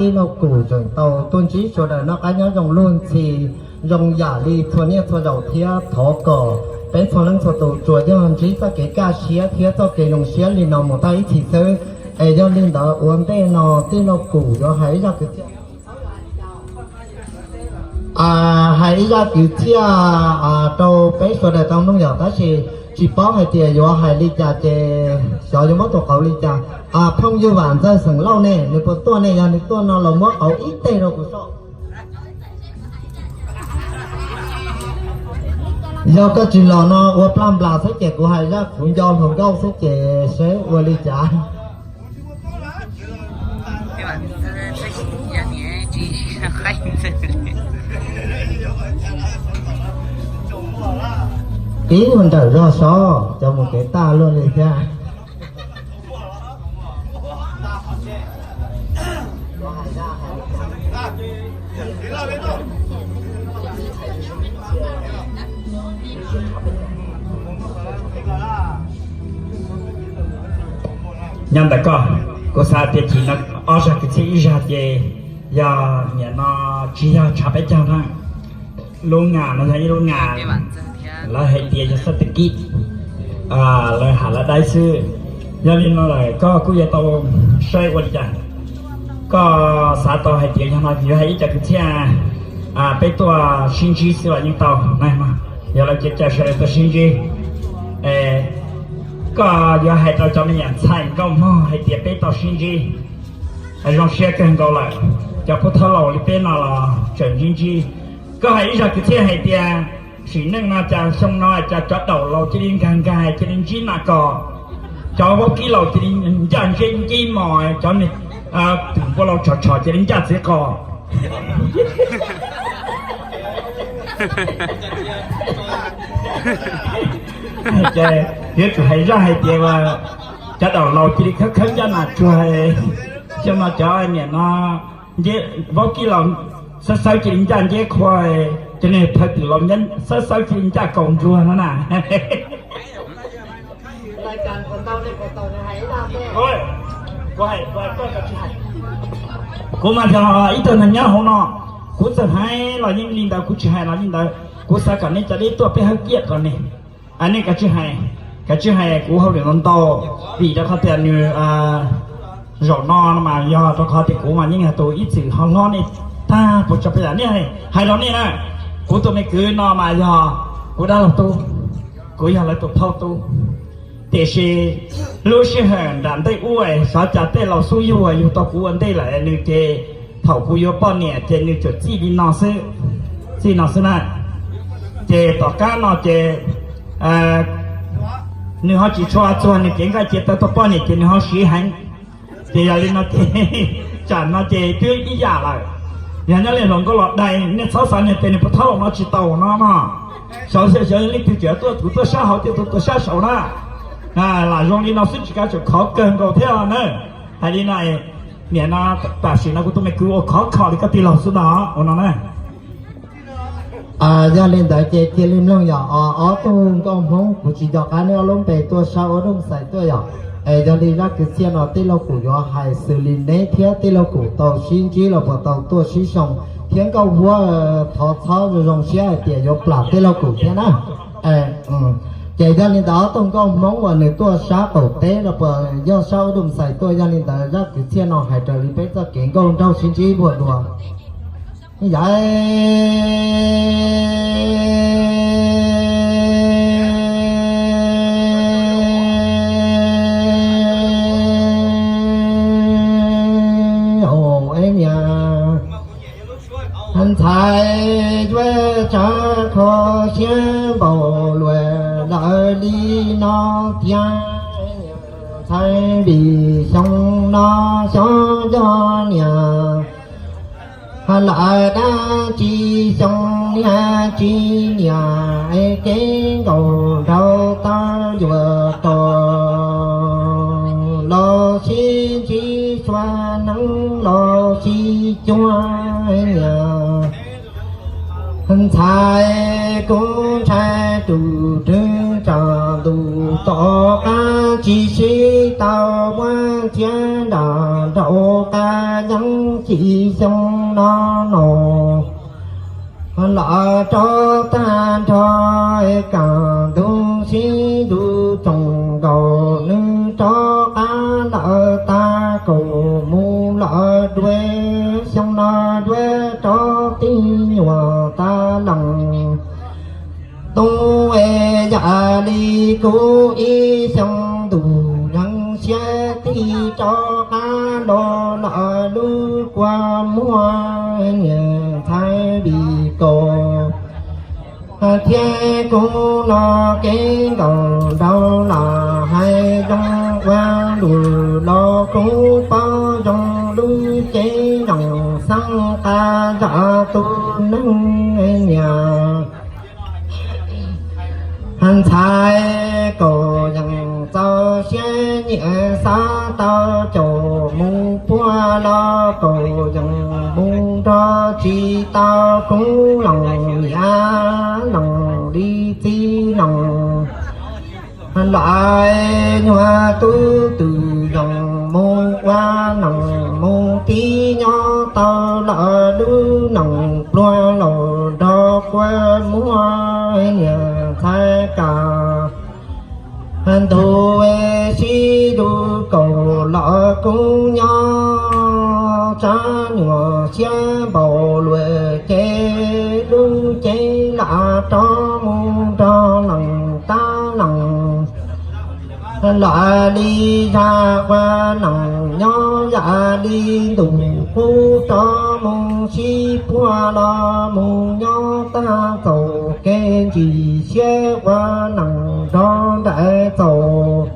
Tij Lauj Kum tseem tau tuaj ntsib sawv daws noj qab nyob zoo luag ntxhi, zoo yam li txhua niaj txhua zaus thiab thov kom peb txhua leej txhua tus tsuas yog ntsib txoj kev kaj siab thiab txoj kev zoo siab li no mus tag ib txhis xwb. Es yog li ntawd ua ntej no Tij Lauj Kum yuav hais ib zaj kwv txhiaj, hais ib zaj kwv txhiaj rau peb sawv daws tau mloog yom, tab sis tsis paub hais tias yuav hais li cas ces xyov yuav muab tus qauv li cas. Phooj ywg Vam Ntxawg xeem Lauj ne, nws puas tuaj ne? Yog nws tuaj no los muab qauv ib teg rau kuv soj. Yog koj tsis los no ua plaj nplas xwb ces kuv hais zaj kuv nco hluas nkauj xwb ces seb ua li cas. Ib mus nrawm zog sov cov mus kev tag luaj li thiab. Nyob ntawm koj, kuv xav tias chim no ob zaj kwv txhiaj ib zaj ces yog niam no tsis yog tshav peb caug na. Lub ngam no yog ib lub ngam lawv hais tias yog xab teg kib, lawv has lawv daib xwb. Yog li no lawm koj kuj yuav tau saib ua li cas. Koj xav tau hais tias yog no yuav hais ib co kwv txhiaj peb tuaj sib ntsib xwb los yeej tau na. Yog lawv cev caw sawv daws tuaj sib ntsib, koj yuav hais rau cov me nyuam ntxhais nkauj mog hais tias peb tau sib ntsib zoo siab kawg nkaus lawm. Cov pub thawj laus li peb no los tseem ntsib ntsib. Koj hais ib zaj kwv txhiaj hais tias sim neej no cas xyoo no cas cov daum laus cia li nkag nkag cia li ntsib nas kos, cov vaub kib laus cia li ncaj ntseb ncib mos, cov twm npua laus tshov tshov cia li ncaj txiv qos. Ces yuav tsum hais zaj hais tias cov daum laus cia li khawb khawb ncaj nas tsuag, xyoo no cov niam no vaub kib laus xawb xawb cia li ncaj nceb qhua, cov niag thawj twm laus xawb xawb cia li ncaj kaus ntsuag no na. Kuv mas yog ib tug neeg nyob hauv no, kuv txawm hais los yeej li ntawd, kuv tsis hais los li ntawd. Kuv xav kom nej cov deb tuaj peb hawb kiaj rau nej. Nej kav tsij hais, kav tsij hais kuv hauj lwm ntau ntau, vim rau qhov tias nws zaum no no mas yog rau qhov tias kuv mas yeej yog tus ib txwm ho hlob nej tag puas tso peb yam nej hais rau nej na. Kuv tus me kwv no mas yog kuv dab laug tub, kuv yog lawv tus phauj tub. Tiam sis lub sij hawm nram ntej ub xyov cas tej laus xub yug uas yug tau kuv ua ntej lawm nws ces thaum kuv yuav poj niam ces nws txawm txij li no xwb, txij no xwb na. Ces tom qab no ces nws ho tsis tshua txuag nws kev nqaij cia tau tus poj niam ces nws ho siv heev. Ces yog li no ces tsam no ces twb ib yam lawm. Yog nyob li hluas nkauj los dai nej txhob xav nws tias nws puas thaub los no tsis tau no mog. Saud xyov leej twg tseem tuaj, tus tuaj sab hauv thiab tus tuaj sab saud na. Lam zoo li no xwb tsis kav tsum khov kawg nkaus thiab na. Hais li no, niam no tam sim no kuv tus me kwv ua khov kho li koj tij laug xwb no ua no na. Yog li ntawd ces cia li mloog yog ob tug nkauj Hmoob, kuv tsis nco qab neb ob lub npe, tuaj sab ua dub xais tuaj yom. Es yog li zaj kwv txhiaj no tij laug Kum yuav hais xws li neb thiab tij laug Kum tau sib ntsib los puas tau tuaj sib xyoo thiab nkauj huab thov txhob zoo zoo siab hais tias yuav plam tij laug Kum thiab na. Ces yog li ntawd ob tug nkauj Hmoob uas nws tuaj sab qaum teb los puas yog sab ua dub xais tuaj, yog li ntawd zaj kwv txhiaj no hais raws li peb txoj kev nkauj nraug sib ntsib puas dua. Yaiv hauv es niam ntxhais yuav tsav kho siab npaum luaj lawm li no tiag. Ntxhais vim xyoo no xyov nco niam ha lawm dab tsi, xyoo niam tsis niam es kev nkaus nraug tau yuav rau los sib ntsib txhua neeb los sib cuag niam. Ntxhais kuv ntshai tus rwg tsaus ntuj tom qab tsis sib tau muab txiab nram nraum qab yeeb tsis xyoo no no. Lawv rov tag nrho kam ntug sib nrug tsoom nkaus nws rov qab lawm tag kaum mus lawm dua xyoo no dua rov tib nyuag tas lees. Tub es yam li kuv ib xyoo ntuj neeg siab tig rov qab los lawm lub kua muag niam ntxhais vim kaus thiab kuv no kev nkaum nraug lam hais zoo ua lus los kuv paub zoo lub cev zoo xeeb qab zam tus neeg niam. Ntxhais kaus yeej txaus siab nyiam xav tau caum mus puag los kaus yeej mus nrog tsis tau kuv loos niam loos li txiv loos. Lawv nyuag tub twm yeej mus ua neej mus tib nyob tau lawm lub neej pluag los nrog kua muag niam ntxhais kam ntug sib lug kaus los kuv nyob tsav nyuag siab npaum luag ces lub cev lam rov mus nrog leej tab lees. Lam li zaj ua neej nyob yam li ntuj qub rov mus sib puag los mus nyob tag txaus kev ntsis siab ua neej nrog nraim txaus.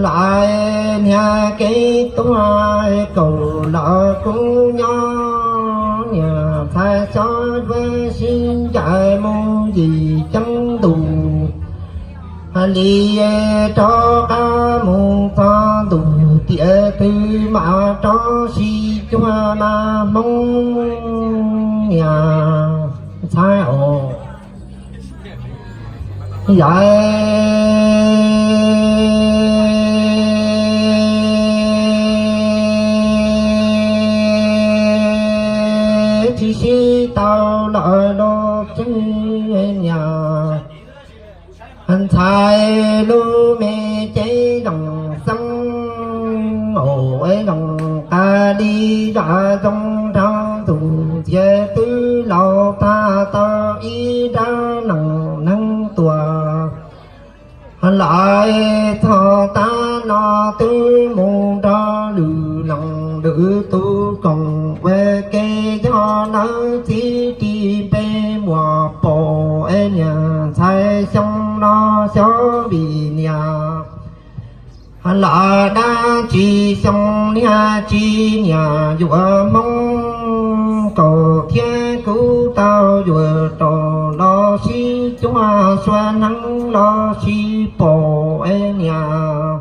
Lawv niag kev tuag kaus lawm kuv nyob niam ntxhais xyov yuav sib ncaim mus yim ceeb ntuj li rov qab mus txog ntuj tiam twg mam rov sib cuag mas Hmoob niam ntxhais os. Yawm tsis sib tau lawm los tseeb niam ntxhais lub me cev zoo xeeb os, zoo qab li zaj zoo nraug ntxuj ntxiag twb laus tag tau ib rab neej neeg tuaj. Lawv txog tab no twb mus nrog lwm leej lwm tus koom ua ke, yog lawv txiv ris npe muaj pom es niam ntxhais xyoo no xyov vim niam lawv dab tsi xyoo niag tsis niam yuav Hmoob kaus thiab kuv tau yuav rau los sib cuag sua neeb los sib pom es niam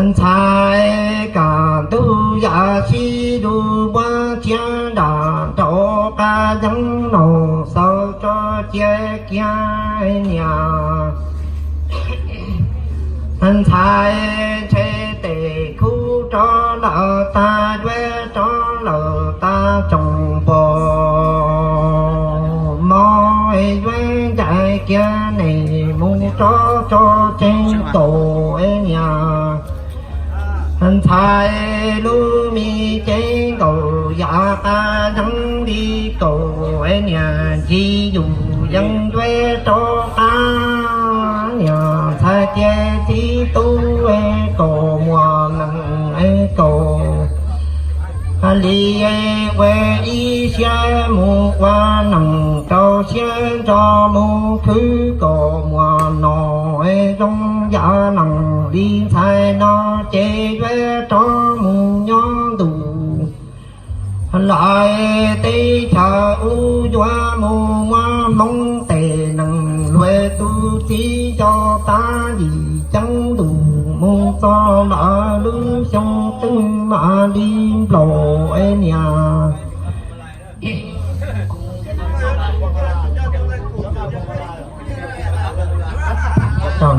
ntxhais kam ntug yam sib lug muab txiab nram nraum qab yeeb no xaus tso cia kiag niam ntxhais ntshe tes khub rov lawm tag duab rov lawm tag tsoom pos mov yuav ncaim kiag nws mus rov tso tseg kaus es niam ntxhais lub me cev nkaus yam qab yeeb li kaus es niam ntxhais yus yeej yuav rov qab niam ntxhais cia txiv tub es kaus muaj neej es kaus li ua ib siab mus ua neej rau siab ntso mus khwv kaus muaj no es zoo yam neej li ntxhais no ces yuav rov mus nyob ntuj lawm teb chaws ub yuav mus muab Hmoob tes neeg luag tus txiv yog tab yim ceeb ntuj mus txog lawm lub xyoo twg mam li nplaum es niam Ntxhais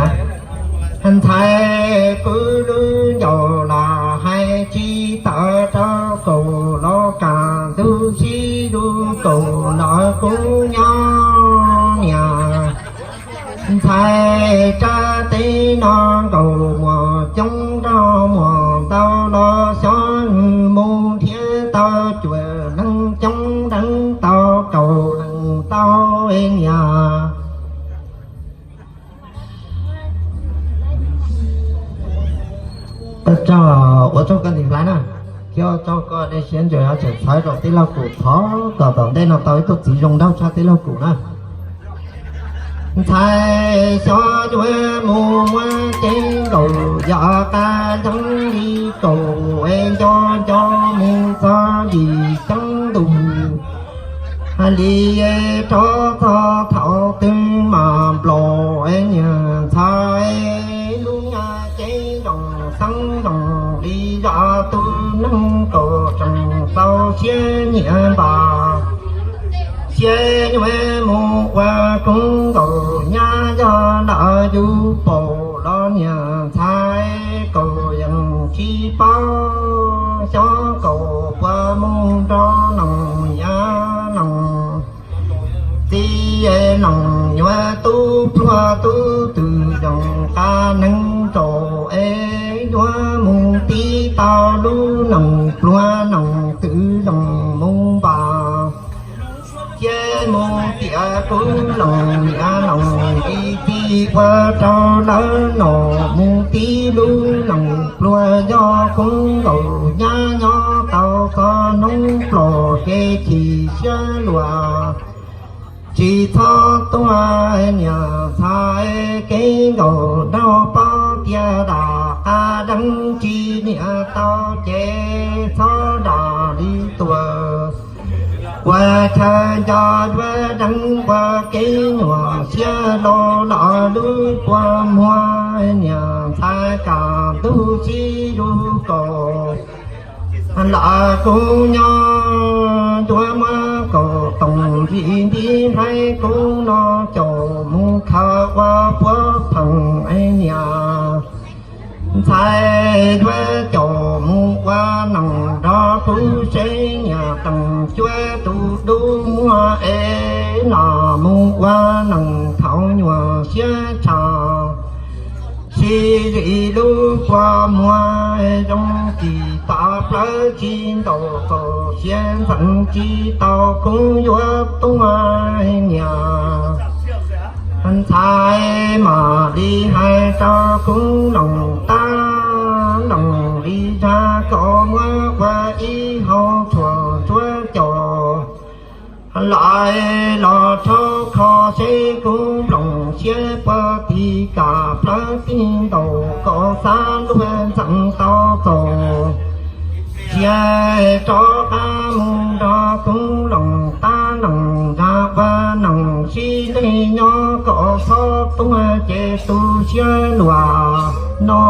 kuv lub ncaus los hais tsis tawm rau kaum los kam ntug sib lub kaum los kuv nyob niam. Ntxhais rab teb no nkaus muas coob nrog muas ntau los xyov mus nrhiav tau cuam leej coob deev tau kaum leej tau niam. Ua tsaug koj ntxim hlais na, thiab ua tsaug koj dej siab ntsws tseem txhawb rau tij laug Kum thov kom tom ntej no tau ib tug txiv zoo nraug tshaj tij laug Kum na. Ntxhais xyov yuav mus muab cev nkaus yog qab yeeb li kaum es nco nco mus txog yim ceeb ntus. Hais li rov txog thaum twg mas nplaum niam ntxhais lub nyab cev zoo xeeb zoo li zaj tus neeg kaum tseem txaus siab nyiam npas. Sia yuav mus ua koob nkaus nyab yog lam yus paum los niam ntxhais kaum yeej tsis paub xyov kaum puas mus nrog noog niam noog txiv, noog yuav tub pluag tub twm zoo qab neeg rau es yuav mus tib tau lub noog pluag noog twm zoo mus npas. Ces mus tias kuv loos niam loos li txiv ua rau lawv nom mus tib lub loos pluag yog koob nkaus nyab nyob tau txog noob plaub ces chim siab luag tsis txhob tuag niam ntxhais kev nkaus nraug paub tias dam qab deev tsis niam tau ces txhob dam li tuag. Ua chaw nco yuav deev ua kev nyuam siab los los lub kua muag niam ntxhais kam ntug sib lub kaus. Lam kuv nyob ncuav muab kaum toom nti nti nplaig kuv no caum mus khaws ua puab pheej niam ntxhais yuav caum mus ua noog nrog kuv seb niam teem cuab tus dub muag es los mus ua noog thaum nyuam siab tshaj. Sib zim lub kua muag zoo tsis tau plawv tsis ntaus txaus siab ntxeev tsis tau kuv yuav tuag niam ntxhais mam li hais rau kuv loos tab loos li zaj kom muab ua ib hau tshuam ntsuab caum. Lawv los rhaub kho seb kuv nploos siab puag tim kam plawv tij ntaus kom xav luag ntxeev tau txaus siab rov qab mus nrog kuv loos tab loos nrog ua noog sib leeg nyob kom txhob tuag ces tu siab luag no.